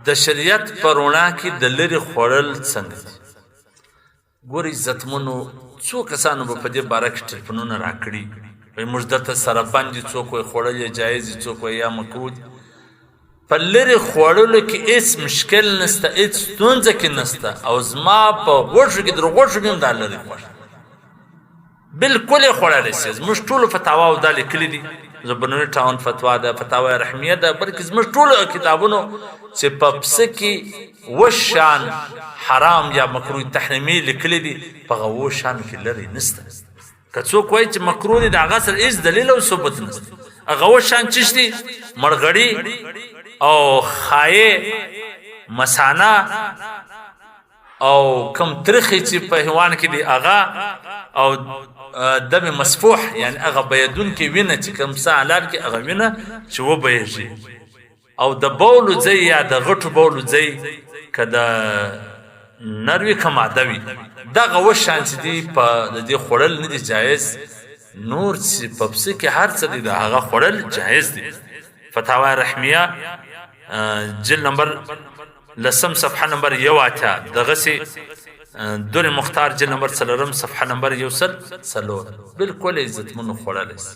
د شریعت په رڼا کې د لرې خوړل څنګه دي؟ ګورئ عزتمنو، څو کسانو به په دې باره کې ټلفونونه راکړي، وایي موږ دلته سره بند یو، څوک وایي خوړل یې جایز دي، څوک وایي یا مکروه دي. په لرې خوړلو کې هېڅ مشکل نشته، هېڅ ستونزه کې نشته، او زما په غوښو کې تر غوښو مې هم دا لرې خوښ دی، بالکل یې خوړلی شي. زموږ ټولو فتاواو دا لیکلي دي، زبنوي ټاون فتوا ده، فتاوا رحمیه ده، بلکې زموږ ټولو کتابونو چې په پسه کې اووه شیان حرام یا مکروه تحریمي لیکلي دي، په هغه اوو شیانو کې لرې نشته. که څوک وایي چې مکروه دي، د هغه سره هېڅ دلیل او ثبوت نشته. هغه اووه شیان څه دي؟ مرغړي او خایې، مسانه او کم ترخی چې په حیوان کې دی هغه، او دم مسفوح، یعنی هغه بيدون کې وینه چې کوم څه حلال کې هغه وینه چې وبهیږي، او د بولو ځای یا د غټو بولو ځای که د نر وي که ماده وي، دغه وشان چې دی په د دې خوړل نه دي جایز. نور چې په پسه کې هر څه دی د هغه خوړل جایز دي. فتاوی رحمیه جلد نمبر لسم صفحه نمبر 81، دغسې در مختار جلد نمبر 4 صفحه نمبر 104، بالکل عزتمنو خوړلی شي.